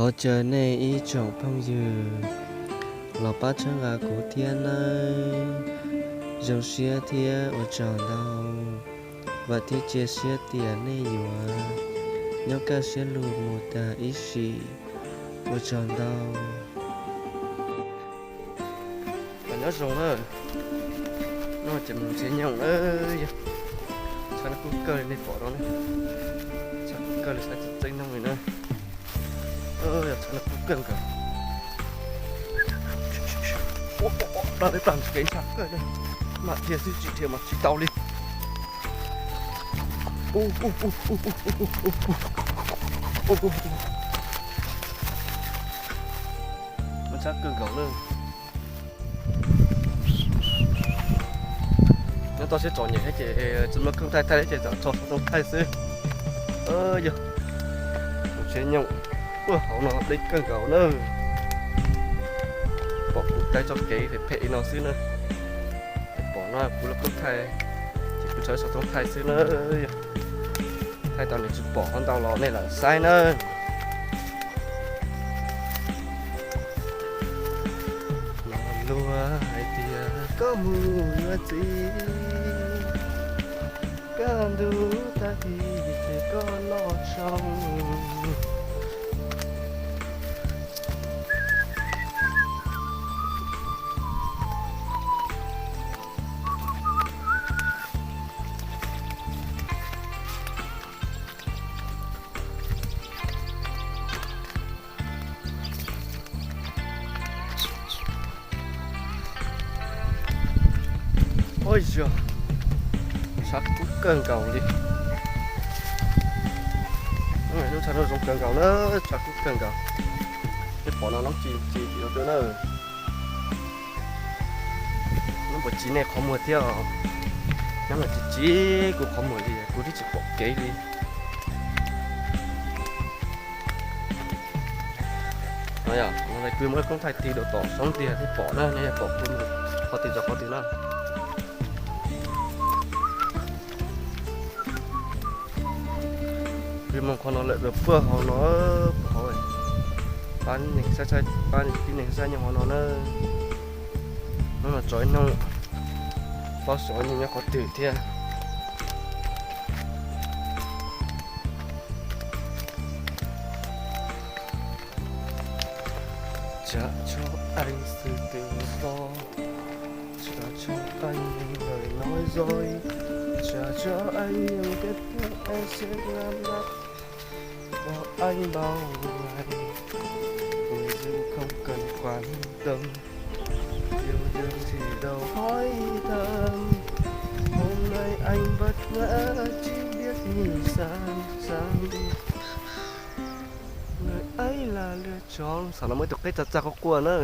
Ua tsaug nej ib tsoom phooj ywg los pab txhawb nqa kuv thiab nawb. Zoo siab thiab ua tsaug ntau. Vam thiab cia siab tias nej yuav nyob kaj siab lug mus tag ib sim. Ua tsaug ntau. Nyob zoo na, no ces mus nrhiav nyooj na. Yog txhab no kub kawg li nej pom no, txhab kub kawg li, txhab tseem tseem noog li na. Yog txhab no kub kawg nkaus. Dab teb plag kev ntshai kawg, mam dhia xwb tsis dhia mas tsis tau li. Ntshai kawg nkaus na. Nyob toj siab txom nyem thiab ces tsis muaj khoom thaij thaij ces txawm tso xov tooj thaij xwb. Yog mus nrhiav nyooj, ua hauv no deb kawg nkaus na. Pom kuv taig txoj kev phem phem li no xwb na. Pom no kuv lub khoom thaij ces kuv tso xov tooj thaij xwb na. Yog thaij tau nws tsis pom qhov ntau los nej lam saib na. Los luag hais tias koj mus yuav txiv, kaj ntug tag kis ces koj noj tshoob. Ua yog txhab kub kawg nkaus li. Lub txhab no zoo kawg nkaus na, txhab kub kawg nkaus. Nej pom no nab tsis tsis tim no na. Nab puas tsis nej qhov muag thiab os? Nab mas tsis tsis kuv qhov muag li, kuv twb tsis pom kev li. Kuv muab lub khoom thaij tig rau tom xoob tiag thiaj pom na, nej pom kuv mus qhov twg rau qhov twg na. Kuv mus qhov no lawm rau puag hauv no, puag hauv, pab neeg saib, pab tib neeg saib nyob hauv no na. Hnub no tso ib hnub, paub xyov nyob qhov twg thiab. Chả cho anh sự tự do, chả cho anh những lời nói dối, chả cho anh những cái thứ em sẽ làm lại. Cho anh bao ngày, người dưng không cần quan tâm, yêu đương chỉ đầu hỏi thăm. Hôm nay anh vất vả chỉ biết nhìn xa xăm. Người ấy là lựa chọn. Xav no muaj ib tug qeb txaj txaj quaj quaj na.